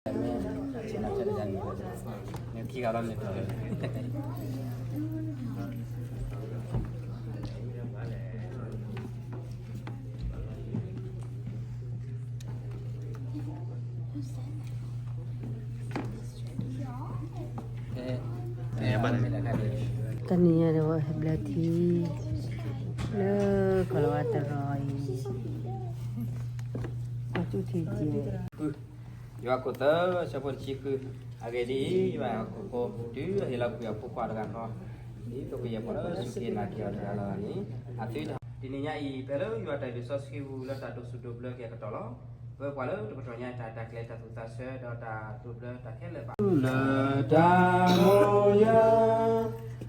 တနံၤညါဒီး ဟဲဘျၢထံ လၢကီၢ်လီၤဝါတရီအံၤ အီၣ်ကၠူၣ်ထံကဲး ယိၤဟၣ်ခိၣ်သၢ ဆၢဖိတဆံဃု, အဂ့ၢ်ဒ်အံၤ, ယွၤဟ့ၣ်လီၤကွံာ်အဖိတုၤအဟ့ၣ်လီၤကွံာ်အဖိခွါတဂၤဃီ, ဒ်သိးကယဲၢ်ပှၤလၢစူၢ်က့ၤနာ်က့ၤအီၤတဂၤလီၤန့ၣ်, အသုတဟး, တနံၤညါအံၤ ဖဲလၢယွၤတၢ်အုၣ်က့ၤစီဆှံပူၤလၢတၢ်ဒိးဆူၣ်ဒိးဘျၢက့ၤအကတီၢ်လီၤ. ပဝဲပှၤလၢတကတီၢ်ညါတၢ် တၢ်ကျဲၤတၢ်သူၣ်သးဆၢ ဒီးတၢ်ဒိးဘျၢတၢ်ခဲလၢာ်ဘၣ် လၢတၢ်မိၣ်ယၢ်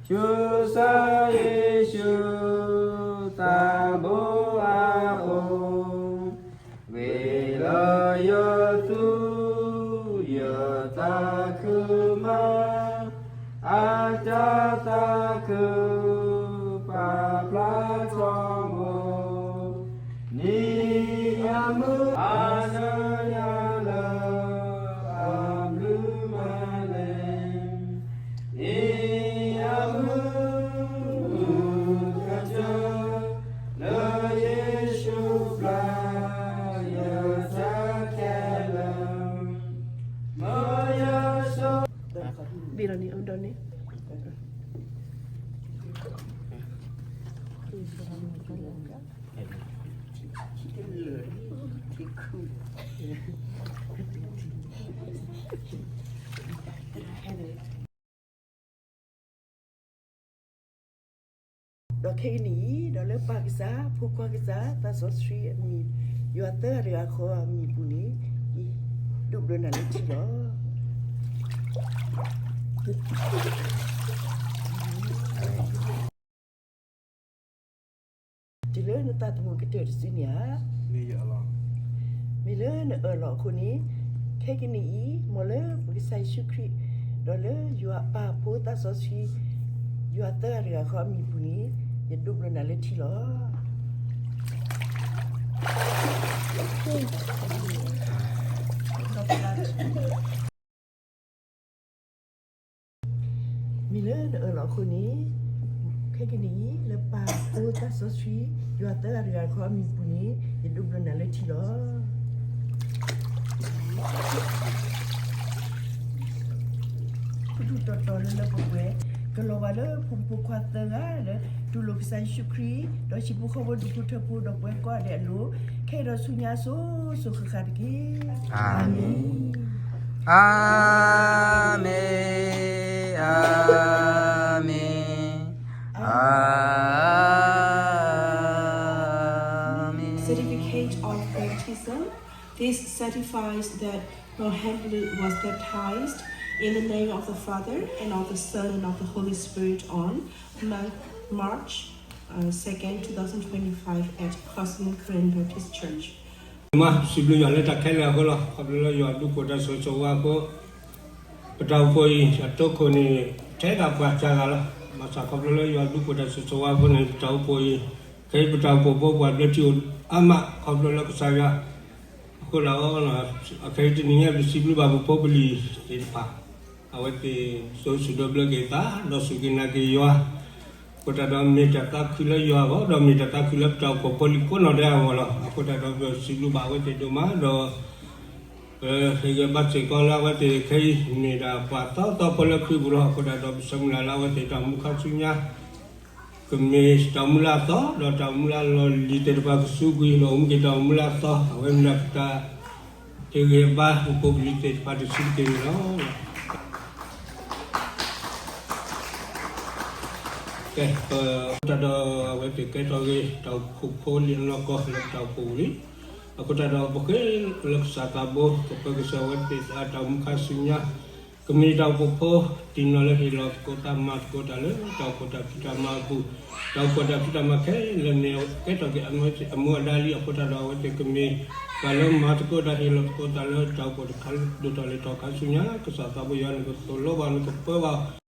ဆူကစၢ်ယ့ၣ်ၡူး သးဘိအအိၣ် ဝံၤလၢယသူ ယသးခုမး အတၢ်သးခု ပာ်ဖျါထီဘိ နံၤအမုၢ် အါနၢယၤလၢ အဘျုးမၤလဲၣ် နံၤအမုၢ် ကတၢၢ် လၢယ့ၣ်ၡူးပျၢ် ယတၢ်ခဲလၢာ် မၢယစိ ဘ့ၣ်လီၤန့ၣ် အဒိန့ၣ် ဒီးခဲကနံၣ်အံၤ ဒီးလၢပၢ်ကစၢ် ဖိခွါကစၢ် သးစီဆှံအမံၤ ယွၤသၢဂၤတဂၤဃီအမံၤပူၤန့ၣ် ယဒိးဘျၢနၤလၢထံလီၤ. တုၤလၢနသးသမူကတၢၢ်တစုန့ၣ်ဧါ. မ့ၢ်လၢနအၢၣ်လီၤအဃိန့ၣ်, ခဲကနံၣ်အံၤ မ်လၢပကစၢ်ယ့ၣ်ၡူးခရံာ် ဒီးလၢယွၤအပၢ်ဖိသးစီဆှံ ယွၤသၢဂၤတဂၤဃီအမံၤပူၤန့ၣ် ယဒိးဘျၢနၤလၢထံလီၤ. မ့ၢ်လၢနအၢၣ်လီၤအဃိန့ၣ်, ခဲကနံၣ်အံၤ လၢပၢ်ဖိသးစီဆှံ ယွၤသၢဂၤတဂၤဃီအမံၤပူၤန့ၣ် ယဒိးဘျၢနၤလၢထံလီၤ. ထူးထူးတီၤတီၤလၢလၢပှဲၤပှဲၤ ကလီၤဘၣ်လၢဖိမုၣ်ဖိခွါသၢဂၤလၢ တူၢ်လိာ်ကစၢ်ယ့ၣ်ၡူးခရံာ် ဒီးဟံၣ်ဖိဃီဖိဒူၣ်ဖိထၢဖိဒီးပဝဲကိးဂၤဒဲးအလိၤ, ခဲအံၤဒီးဆူညါစိၤစိၤဃၣ်ဃၣ်တက့ၢ်. အၤမ့ၣ်. အၤမ့ၣ်, အၤမ့ၣ်, အၤမ့ၣ်. Certificate of baptism. This certifies that Nohemblu was baptized in the name of the Father, and of the Son, and of the Holy Spirit on Mon-, March, uh, second, two thousand twenty-five at Crossing Karen Baptist Church. မ့ၢ်စံးဘျုးယွၤလၢတၢ်ခဲလၢာ်အဃိလီၤ. ခီဖျိလၢယွၤဒုးကိးတၢ်ဆိၣ်ဂ့ၤဆိၣ်ဝါအဃိ, ပတၢ်အိၣ်ဖှိၣ်အံၤ အတိခိၣ်န့ၣ် ထဲဒၣ်ပှၤစှၤဂၤလီၤ. ဘၣ်ဆၣ်ခီဖျိလၢယွၤဒုးကိးတၢ်ဆိၣ်ဂ့ၤဆိၣ်ဝါအဃိန့ၣ် ပတၢ်အိၣ်ဖှိၣ်အံၤ ခဲအံၤပတၢ်အိၣ်ဖှိၣ်ဖိပှၤဘျၢထံအိၣ်အါမး ခီဖျိလၢကစၢ်ယွၤ အဃိလီၤ. အခဲအံၤတနံၤညါ ပစံးဘျုးဘၣ်ပဖိပလံၤသ့ၣ်တဖၣ်, အဝဲသ့ၣ်ဒိးဆူၣ်ဒိးဘျၢက့ၤသး ဒီးစူၢ်က့ၤနာ်က့ၤယွၤ, အဃိသတးဒီးမ့ၢ်တၢ်သးခုလၢယွၤအဂီၢ် ဒီးမ့ၢ်တၢ်သးခုလၢပတၢ်အိၣ်ဖှိၣ်ဖိလံၤကိးနီၢ်ဒဲးအဂီၢ်လီၤ. အဃိသတးဒီးပစံးဘျုးဘၣ်အဝဲသ့ၣ်ဒိၣ်မး ဒီး ပဟ့ၣ်ဂံၢ်ဘါစ့ၢ်ကီးလၢအဝဲသ့ၣ်ခဲအံၤ မ့ၢ်ဒၣ်ပှၤသီသီဖိလၢခရံာ်ပူၤလီၤ. အဃိသတးဒီးပဆၢမုၢ်လၢ်လၢအဝဲသ့ၣ်တၢ်အိၣ်မူခါဆူညါ ကမ့ၢ်တၢ်အိၣ်မူလၢအသီ ဒီးတၢ်အိၣ်မူလၢအလီၢ်လံၤသ့ၣ်တဖၣ်ကစူးကွံာ် ဒီးအိၣ်မူက့ၤတၢ်အိၣ်မူလၢအသီ အဝဲမ့ၢ်ဒၣ်ပတၢ်ဟ့ၣ်ဂံၢ်ဘါပဖိပလံၤသ့ၣ်တဖၣ်တစုတက့ၢ်န့ၣ်လီၤ. ကဲ, အဃိသတးဒီးအဝဲသ့ၣ်ကဲထီၣ်က့ၤ တၢ်အိၣ်ဖှိၣ်ဖိလံအနီၢ်ကီၢ်လၢပတၢ်အိၣ်ဖှိၣ်ပူၤလံ. အဃိသတးဒီးပဃ့လၢကစၢ်သးဘိ ကပၢကစၢ်အဝဲသ့ၣ်အတၢ်အိၣ်မူခါဆူညါ ကမ့ၢ်တၢ်အိၣ်ဖှိၣ်ဖိ တံၢ်နီၢ်လၢဟ့ၣ်လီၤသကိးတၢ်မၤသကိးတၢ်လၢ တၢ်အိၣ်ဖှိၣ်တၢ်ဖံးတၢ်မၤအပူၤ, တၢ်အိၣ်ဖှိၣ်တၢ်ဖံးတၢ်မၤခဲလၢာ်မ့ၢ်ကဲထီၣ်က့ၤ အမူအဒါလံ. အဃိသတးဒီးအဝဲသ့ၣ်ကမ့ၢ် ပှၤလၢမၤသကိးတၢ်ဟ့ၣ်လီၤသကိးတၢ်လၢတၢ်အိၣ်ဖှိၣ်တခါဒိၣ်ထီၣ်လဲၤထီၣ်ခါဆူညါ ကစၢ်သးဘိယွၤန့ၣ်ကသိၣ်လိဘၣ်န့ၣ်ကပၢဘၣ်